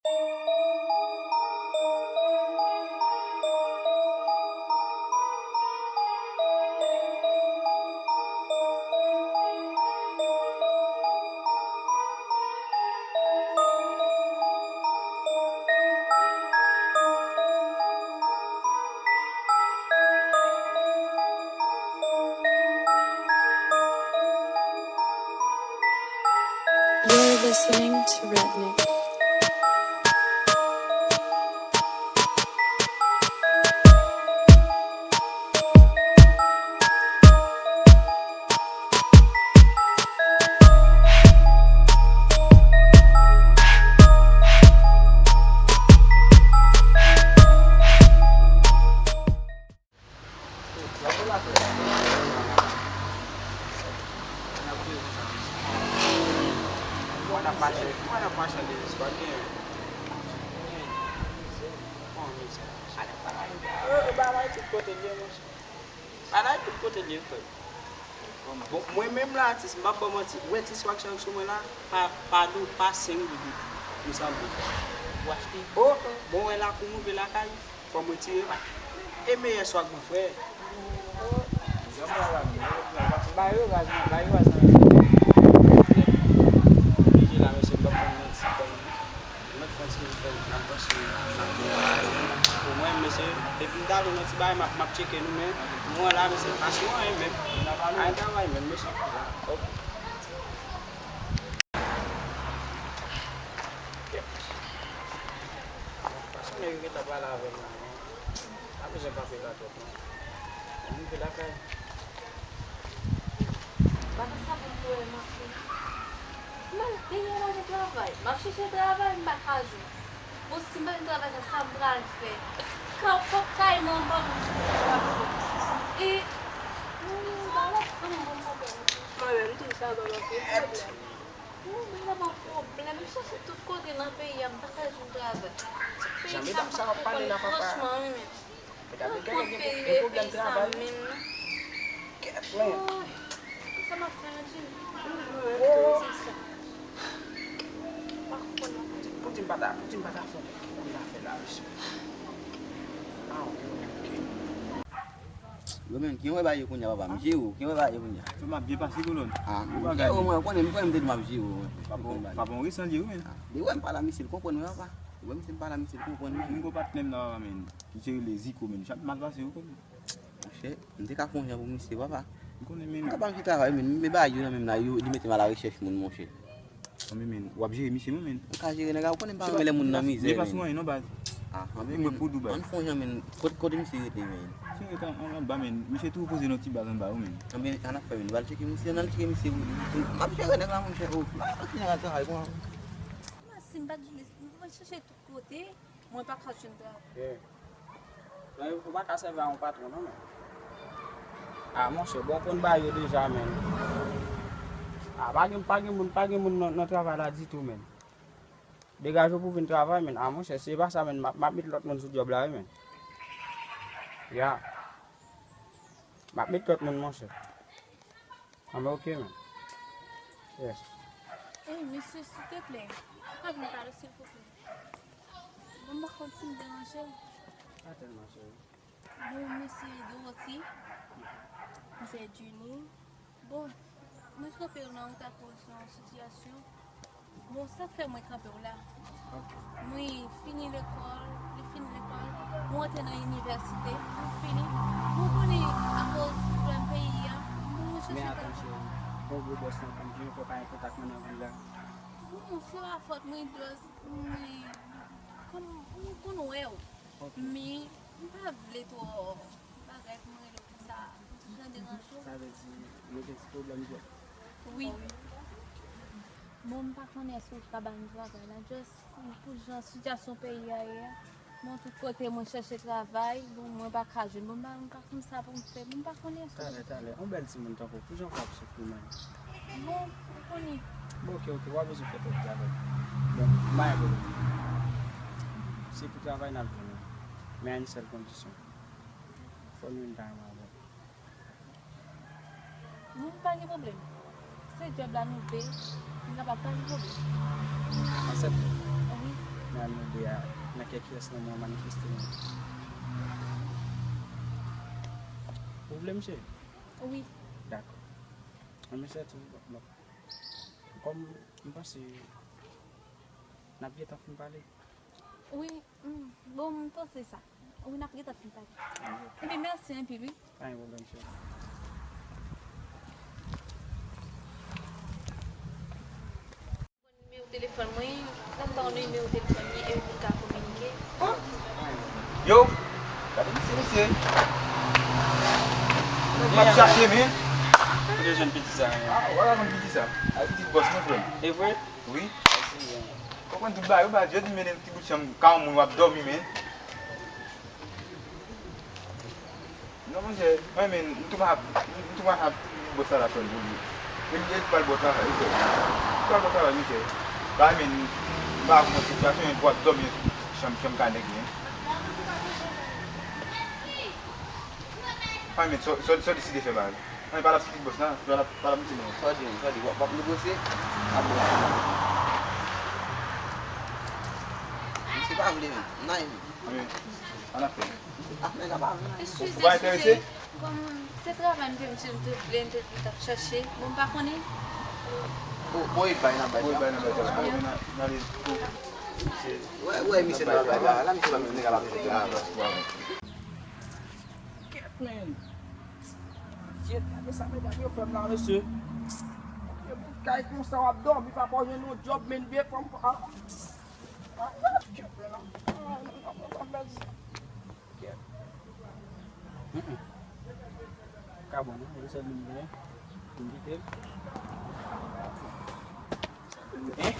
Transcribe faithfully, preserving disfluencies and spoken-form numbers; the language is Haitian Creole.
You're listening to Redneck. Bagay tout kote l ye, monchè. Bagay tout kote l ye, frè. Bon, mwen menm la, atis, m p ap ba w manti. Ou wè ti swag sa yo sou mwen la, pa, pa dou, pa senk goud li sanble. Ou achte? Oh, oh, bon, wè lakou m rive lakay, fò m retire. E meyè swag mwen, frè. Ba yo raz, non, ba yo raz nan. Oblije la, mesye, m p ap konn manti, frè. Mwen kontinye fè, n ap panse, n ap fè. Pou mwen, mesye, depi m ta jwenn yon ti bagay, m ap, m ap tcheke nou, men, mwen la, mesye, pa sou anyen menm. Anyen travay menm, mesye. Ok. Kèt. Paske nèg yo gentan pale avè m la, men. Pa bezwen kanpe la twòp, non. Ann rive lakay. Bagay sa pou m pran, m ap fini. M al dèyè m al travay. M ap chèche travay, m pa ka jwenn. Bon, si m pa jwenn travay sa, sa m pral fè? Ka, fòk kay mwen, m pa konn si m ap fè. E, hmm, bagay sa m bon, m pa konn. Mwen menm tou, sa ban m anpil pwoblèm. Mwen menm nan pwoblèm, m chèche tout kote nan peyi a, m pa ka jwenn travay. Peyi sa m pa konprann franchman, wi, men. Mwen konn peyi e peyi sa menm, non. Kèt, men. Sa m ap fè, Angeline? Mwen menm tou, se sa. M pa konprann anpil. Poutine pa ta, Poutine pa ta fè yon kèk kout zafè la, mesye. Ah, ok. Yo menm, ki wè ba yo kounye a, papa? M jere w, ki wè ba yo kounye a? M ap byen pase, kolòn. Ah, m jere w, mwen, ou konnen, m konnen m te di m ap jere w, mwen. Pa bon, pa bon, resan li, wi, men. Ah, li wè m pale a misye, l konprann, wi, papa. Li wè misye m pale a misye, l konprann, wi. M gon patnè m nan, men, ki se rele Ziko, men, l ap mal pase, wi, kolòn. Monchè, m te ka fè yon jan pou misye, papa. M konnen, men. M ka ba misye travay, men, men ba yo nan men m nan, yo, li mete m a la rechèch moun, monchè. Anben, men, w ap jere misye, wi, men. M ka jere nèg la, ou konnen m pa renmen lè moun nan mizè, men. Li pa sou anyen, non, baz. Ah, anben, men, pou dou, baz. Ann fè yon jan, men, kote, kote misye rete, men? Misye rete an, an, anba, men. Misye toujou poze nan ti baz anba, wi, men. Anben, ann ap fè, men, nou al tcheke misye, ann al tcheke misye, wi. M ap jere nèg la, monchè, oh. M ap fè nèg la travay, bon. Mwen, si m pa t jwenn, mwen chèche tout kote. Mwen pa ka jwenn travay. Yeah. Men ou pa ka sèvi a yon patwon, non, men. Ah, monchè, bon, w konn bagay yo deja, men. Ah, pa gen, pa gen moun, pa gen moun nan, nan travay la ditou, men. Degaje w pou vin travay, men. Ah, monchè, si e pa sa, men, m ap, m ap met lòt moun sou djòb la, wi, men. Ya. M ap met lòt moun, monchè. Anben, ok, men. Yes. Ey, mesye, silteplè, ou ka vin pale, silvouplè? Bon, m pa konn si m deranje w. Pa tèlman, cheri. Bon, mesye Dorothy, misye Junie. Bon, mwen kanpe w nan wout akoz yon sitiyasyon. Bon, sa k fè mwen kanpe w la? Ok. Mwen fini lekòl, li fini lekòl, mwen antre nan inivèsite, mwen fini. Mwen konnen akoz pwoblèm peyi a, mwen chèche travay. Men atann, cheri, bon, gwo bòs lan konn gen, fò w pa an kontak mwen nan vil la. Non, se pa fòt mwen, Dos, mwen, kòm, mwen konn wè w. Ok. Men, m pa vle twò bagay pou m rele w konsa. Jan deranje w. Sa vle di, nou gen ti pwoblèm djòb. Wi. Bon, m pa konnen èske w ka ba m travay la, just pou, pou jan sitiyasyon peyi a ye a. Bon, tout kote mwen chèche travay, bon, mwen pa ka jwenn. Bon, m pa, m pa konn sa pou m fè, bon, m pa konnen èske... Talè, talè, yon bèl timoun tankou w, pou jan w ka ap soufri, man? Bon, ou konnen. Bon, ok, ok, w a bezwen fè tèt di avè m. Bon, m pa gen pwoblèm. Se pou travay n ap jwenn, wi. Men a yon sèl kondisyon. Fò nou jwenn kay mwen avè w. Non, pa gen pwoblèm. Se djòb la nou vle, nou kapab, pa gen pwoblèm. Aksepte. Wi. Al nou de a, nan kè kiyès nan mwen manifeste nou. Ou vle m cheri? Wi. Dakò. Anben sèten, bon. Kòm m panse n ap gentan fin pale. Wi, mm, bon, m panse sa. Wi, n ap gentan fin pale. Ebyen, mèsi anpil, wi. Pa gen pwoblèm, cheri. Nimewo telefòn mwen, lè m ba w nimewo telefòn mwen, e pou n ka kominike. Yo! Gade misye, mesye. M ap chache, men. Ou te jwenn piti sa, men. Ah, w a jwenn piti sa. A piti bòs mwen, frè m. E vre? Wi. Ou konn tout bagay, ou pa di, yo di mennen ti bout chanm ka yon moun w ap dòmi, men. Non, monchè, mwen menm, m tou pa, m tou pa ap bòs la la fè l pou li. E li, e li pral bòs la, li fè. Li pral bòs la, misye. Ba, men, m pa konn sitiyasyon, men pou ap dòmi chanm, chanm ka nèg, men. Mwen menm, sa, sa, sa w deside fè, ba. Mwen pa la pitit bòs la, pa la, pa la pitit non. Sa w di, sa w di, w ap, w ap negosye? Ap bòs. Misye pa vle menm, nan. Wi, ann ap fè. Ah, nèg la pa vle. Eskize, eskize. Kòm se travay m te, m te, m te vle, m te, m t ap chache. Bon, m pa konnen. Bon, bon, e bay nan bay. Bon, e bay nan bay. N ale pou misye. Wè, wè, misye nan bay la. La, misye pa menm, nèg la pa vle. Kèt, men. Shit, gade sa medam yo fè m la, mesye. Yon bout kay konsa, w ap dòmi, papa, w jwenn yon djòb, men vye fanm, ah. Ah, kèt, men la. Ah, non, non, non, non, men. Kèt. Mm, mm. Ka bon, non, se sèl moun mwen. Pou m kite l. Hein?